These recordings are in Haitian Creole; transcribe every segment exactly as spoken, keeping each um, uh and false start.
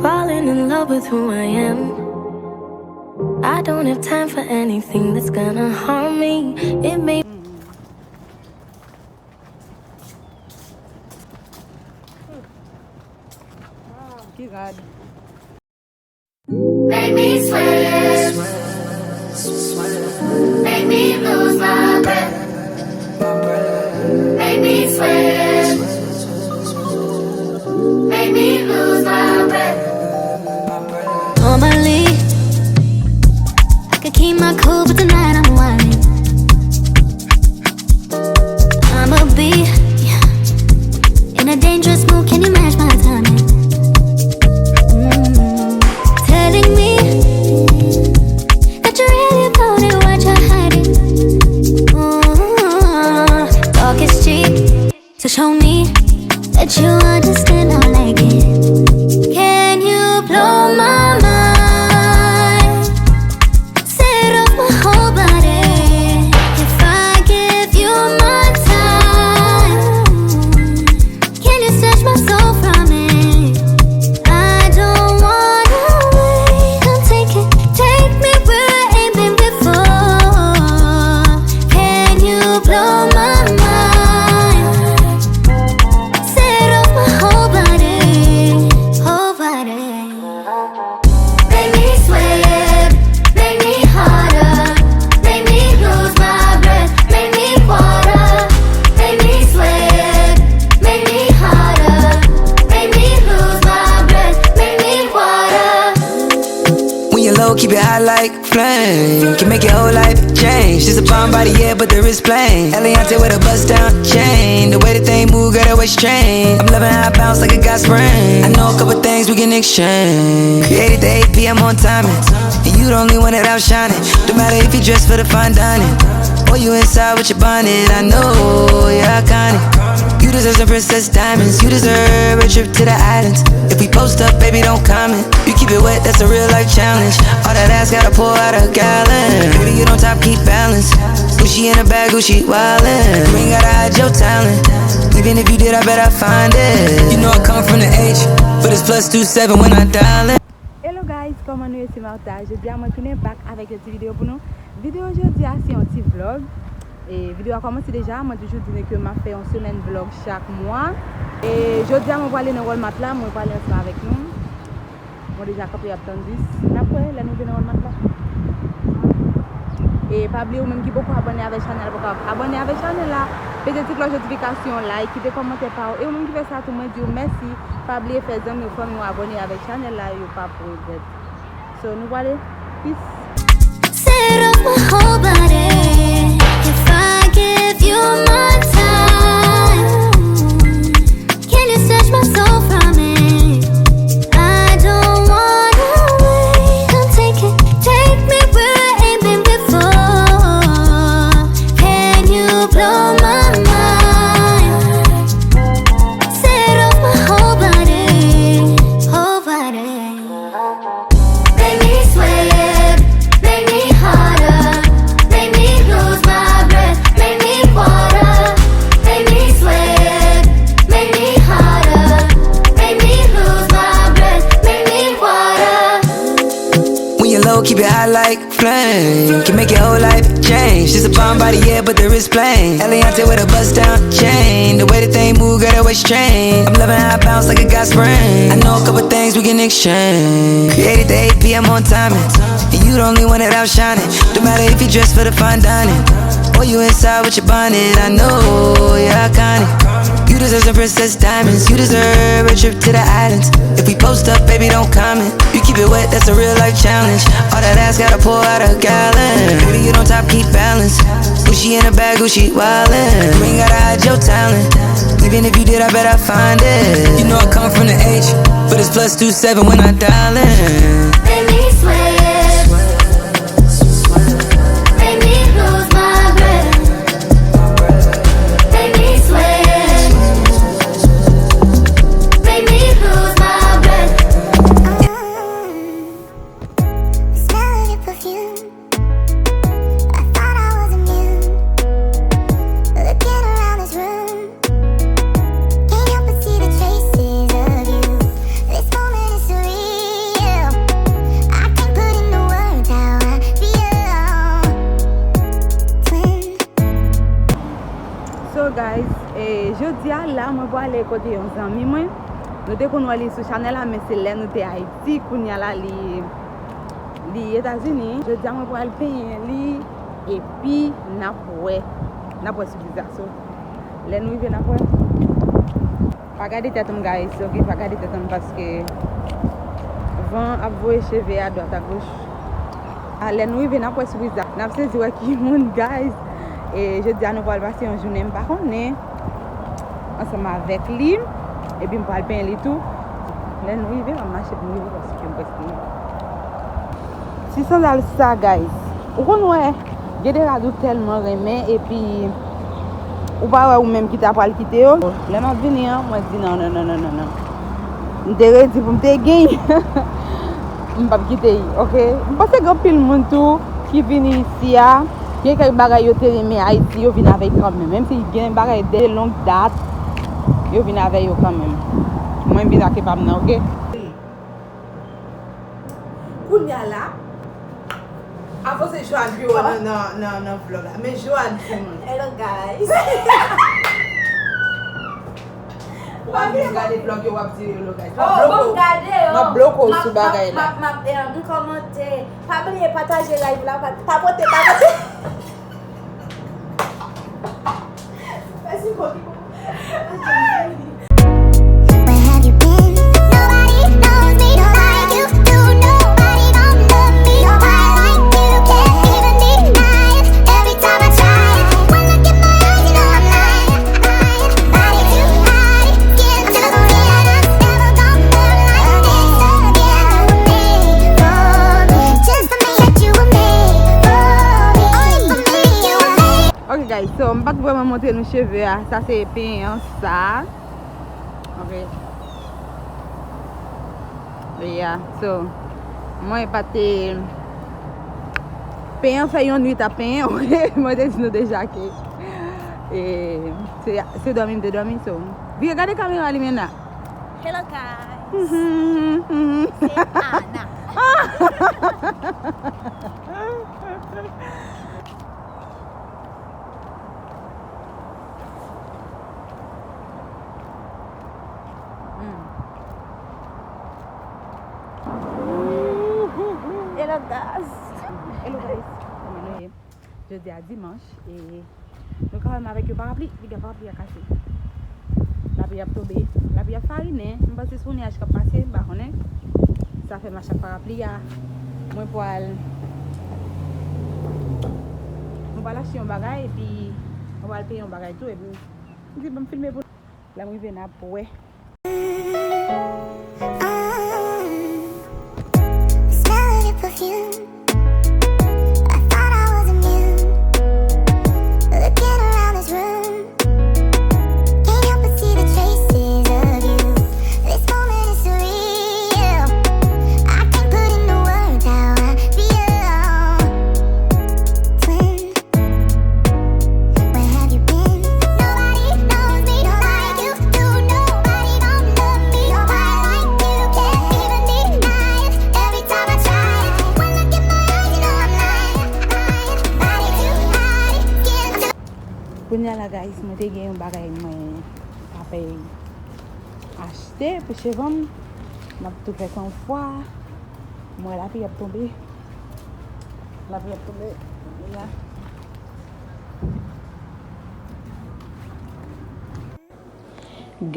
Falling in love with who I am. I don't have time for anything that's gonna harm me. It may Ki rad. Make me sweat. Make me lose my breath. Make me sweat. Make me lose my breath. Normally, I could keep my cool, but tonight I'm wildin'. I'ma be in a dangerous mood. Can you match my timing? Mm, telling me that you really want it, what you're hiding. Ooh, talk is cheap, so show me that you understand. I like it. Can you blow my mind? Set off my whole body. If I give you my time, can you snatch my soul from it? I don't wanna wait. Come take it, take me where I ain't been before. Can you blow my mind? Set off my whole body, whole body. Make me sweat, make me harder, make me lose my breath, make me water, make me sweat, make me harder, make me lose my breath, make me water. When you low, keep it high like flame. Can make your whole life change. She's a bomb body, yeah, but there is flame. Eliante with a bust down chain. The way the thing move, got a waist train. I'm loving how it bounce like it got spring. I know a couple things we can exchange. Created the A P M on timing. And you the only one that outshining. No matter if you dress for the fine dining or you inside with your bonnet. I know you're iconic. You deserve some princess diamonds. You deserve a trip to the islands. If we post up, baby, don't comment. You keep it wet, that's a real life challenge. All that ass gotta pour out a gallon. Baby, you don't top, keep balance. Gucci in the bag, Gucci wildin'. You ain't gotta hide your talent. Even if you did, I bet I find it. You know I come from the H, but it's plus two seven when I dial in. Hello guys, kòman nou ye? Se Martha. Jodi a mwen tounen back avèk yon ti videyo pou nou. Videyo jodi a se yon ti vlog. E videyo a kòmanse deja, mwen toujou di nou ke m ap fè yon semèn vlog chak mwa. E jodi a mwen prale nan Walmart la, mwen prale ansanm avèk nou. Mwen deja kanpe ap tann bis. N ap wè lè nou vin nan Walmart la. E pa bliye ou menm ki poko abòne avèk chanèl la, poko abòne avèk chanèl la. Peze ti klòch notifikasyon, like, kite kòmantè pa ou. E ou menm ki fè sa tou, mwen di w mèsi. Pa bliye fè zanmi w, fanmi w abòne avèk chanèl la, yo p ap regrèt. So, nou prale. Peace. Set off my whole body. If I give you my time, can you snatch my soul from it? I don't wanna wait. Come take it, take me where I ain't been before. Can you blow my mind? Set off my whole body, whole body. Make me sweat, make me harder, make me lose my breath, make me water, make me sweat, make me harder, make me lose my breath, make me water. When you low, keep it high like flame. Can make your whole life change. She's a bomb body, yeah, but there is flame. Eliante with a bust down chain. The way the thing move, got a waist train. I'm loving how it bounce like it got spring. I know a couple things we can exchange. Created the A P M on timing. And you the only one that outshining. No matter if you dress for the fine dining or you inside with your bonnet. I know you're iconic. You deserve some princess diamonds. You deserve a trip to the islands. If we post up, baby, don't comment. You keep it wet, that's a real life challenge. All that ass gotta pour out a gallon. Baby, you don't top, keep balance. Gucci in the bag, Gucci wildin'. You ain't gotta hide your talent. Even if you did, I bet I find it. You know I come from the H, but it's plus two seven when I dial in. Make me sweat. Make me lose my breath. Make me sweat. Make me lose my breath. Smell of your perfume. I thought I was immune. Looking around this room, can't help but see the traces of you. This moment is surreal. Guys, e jodi a la mwen prale kote yon zanmi mwen. Nou te konn wè li sou chanèl la, men se lè nou te Ayiti, kounye a la li, li Etazini. Jodi a mwen pral penyen li, epi n ap wè, n ap wè sipriz la. So, lè nou rive n ap wè. Pa gade tèt m, guys, ok? Pa gade tèt m paske van ap voye cheve a dwat a goch. A, lè nou rive, n ap wè sipriz la. N ap sezi wè ki moun, guys. E jodi a nou pral pase yon jounen, m pa konnen, ansanm avèk li. Epi m pral penyen li tou. Lè nou rive, m ap mache pou m rive paske m prèske rive. Ti sandal sa, guys. Ou konn wè, gen de rad ou tèlman renmen, epi ou pa wè ou menm ki ta pral kite yo. Lè m ap vini an, mwen di non, non, non, non, non, non. M te redi pou m te genyen. M p ap kite l, ok? M panse gen anpil moun tou ki vini isi a, gen kèk bagay yo te renmen Ayiti, yo vin avè l kanmenm. Menm si gen bagay de long dat, yo vin avè yo kanmenm. Mwen vin ak pa m nan, ok? Kounye a la, avan se Joanne pi wè nan, nan, nan, nan vlog la. Men Joanne, ti moun. Hello, guys. Ou pa vin gade vlog yo, w ap di hello, guys. M ap bloke w. M ap bloke w sou bagay la. M ap, m ap, m ap, eh, m kòmante. Pa bliye pataje live la, pa, tapote, tapote. Mèsi, Bobby. Where have you been? Nobody knows me like you do. Nobody gon' love me quite like you. Can't even deny it. Every time I try it, one look in my eyes, you know I'm lying, lying. Body too hot, skin to the skin. Never gon' love like this again. You were made for me. Just for me, that you were made for me. Only for me, you were made. Ok, guys, so m pa t vrèman montre nou cheve a. Sa se penyen an, sa. Ok. Yeah, so, mwen pa te, penyen an fè yon nwit ap penyen, ok? Mwen te di nou deja ke, e, se, se dòmi m te dòmi, so. Vire gade kamera li menm la. Hello, guys. Mhm, mhm. Se Ana. Mm. Hello, guys. Hello, guys. Kòman nou ye? Jodi a dimanch, e nou ka wè m avèk yon parapli, piga parapli a kase. Lapli ap tonbe, lapli ap farinen. M panse se yon nyaj k ap pase, m pa konnen. Sa fè m mache ak parapli a. Mwen pral, mwen pral achte yon bagay, epi mwen pral peye yon bagay tou, epi m di, "Ban m filme pou nou." Lè m rive, n ap wè. Smell of your perfume. I thought I was immune. Looking around this room, can't help but see the traces of you. This moment is surreal. I can't put into words how I feel. Twin. Where have you been? Nobody knows me like you do. Nobody gon' love me quite like you. Can't even deny it. Every time I try it, one look in my eyes, you know I'm lying, lying. Body too hot, skin too. Kounye a la, guys, mwen te gen yon bagay mwen t ap achte pou cheve m. M ap tou fè san fwa. Mwen, lapli ap tonbe. Lapli ap tonbe. Ya.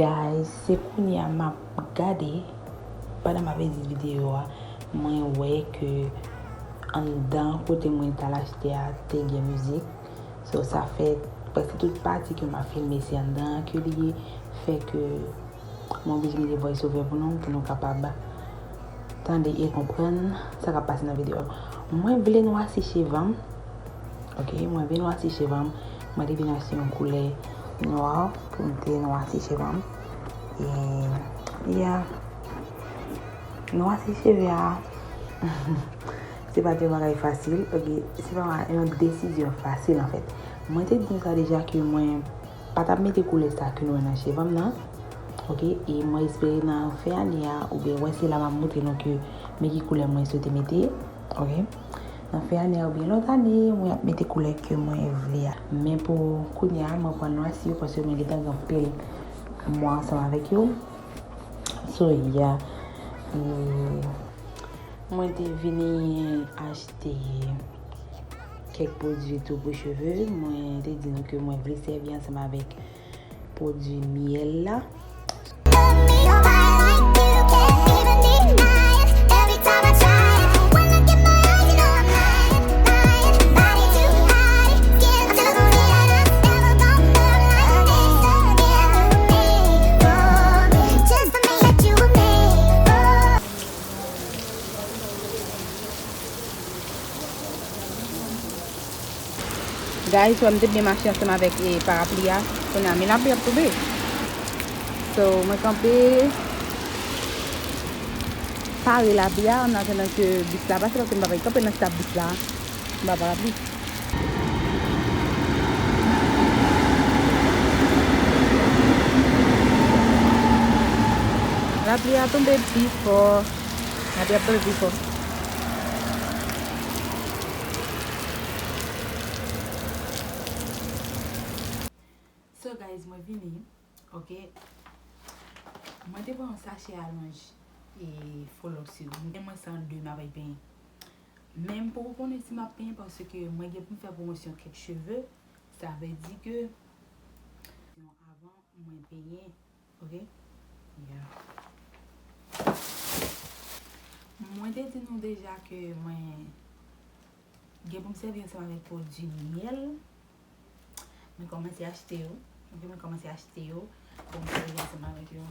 Guys, se kounye a m ap gade, pandan m ap edit videyo a, mwen wè ke anndan kote mwen t al achte a te gen mizik. So, sa fè prèske tout pati ke m ap filme se anndan an ke li ye, fè ke mwen oblije mete voice over pou nou, pou nou kapab tande e konprann sa k ap pase nan videyo a. Mwen vle nwasi cheve m. Ok, mwen vle nwasi cheve m. Mwen te vin achte yon koulè nwa pou m te nwasi cheve m. E, yeah. Nwasi cheve a, se pa t yon bagay fasil, ok? Se pa yon desizyon fasil, anfèt. Mwen te di nou sa deja ke mwen pa t ap mete koulè sa ke nou wè nan cheve m nan, ok? E mwen espere nan fen ane a, oubyen wè se la m ap montre nou ke men ki koulè mwen swete mete, ok? Nan fen ane a oubyen lòt ane, mwen ap mete koulè ke mwen vle a. Men pou kounye a, mwen pran nwa si yo paske mwen gentan gen anpil mwa ansanm avèk yo. So, yeah. E mwen te vini achte kèk pwodui tou pou cheve. Mwen te di nou ke mwen vle sèvi ansanm avèk pwodui myèl la. Guys, wè m te byen mache ansanm avèk, e, parapli a. Kounye a, men lapli ap tonbe. So, mwen kanpe pare lapli a, an atandan ke bis la pase, paske m pa vle kanpe nan stop bis la. M pa parapli. Lapli a tonbe pi fò. Lapli ap tonbe pi fò. So guys, mwen vini, ok. Mwen te pran yon sachè alonj e Folox yo. Mwen se an de m ap al penyen. Men m poko konnen si m ap penyen paske mwen gen pou m fè pwomosyon kèk cheve. Sa vle di ke avan mwen penyen, ok? Yeah. Mwen te di nou deja ke mwen gen pou m sèvi ansanm avèk pwodui myèl. Mwen kòmanse achte yo. Ok, mwen kòmanse achte yo pou m sèvi ansanm avèk yo.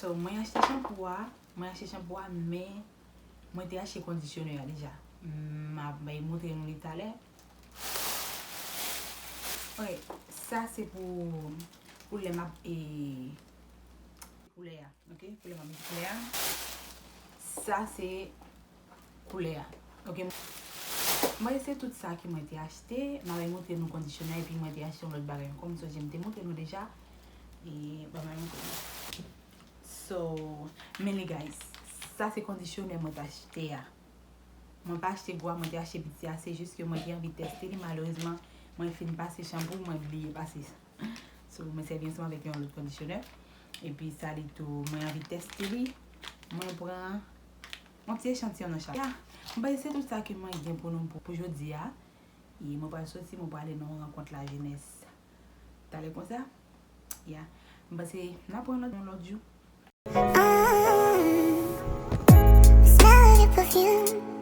So, mwen achte chanpou a. Mwen achte chanpou a, men mwen te achte kondisyonè a deja. M ap bay montre nou li talè. Ok, sa se pou, pou lè m ap, e, koulè a. Ok, koulè m ap mete koulè a. Sa se koulè a. Ok. Mwen se tout sa ke mwen te achte. M ap montre nou kondisyonè epi mwen te achte yon lòt bagay ankò. M sonje m te montre nou deja. E, ban mwen montre nou. So, men li guys, sa se kondisyonè mwen te achte a. Mwen pa achte gwo a, mwen te achte piti a. Se jis ke mwen te anvi teste li. Malerezman, mwen fin pase chanpou, mwen bliye pase sa. So, mwen sèvi ansanm avèk yon lòt kondisyonè. Epi sa li tou, mwen anvi teste li. Mwen pran yon ti echantiyon nan chak. Ya, mwen panse se tout sa ke mwen gen pou nou pou, pou jodi a. E mwen pral soti, mwen pral ale nan yon rankont lajenès. Talè konsa. Ya, mwen panse n a pran lòt, yon lòt jou. Smell of your perfume.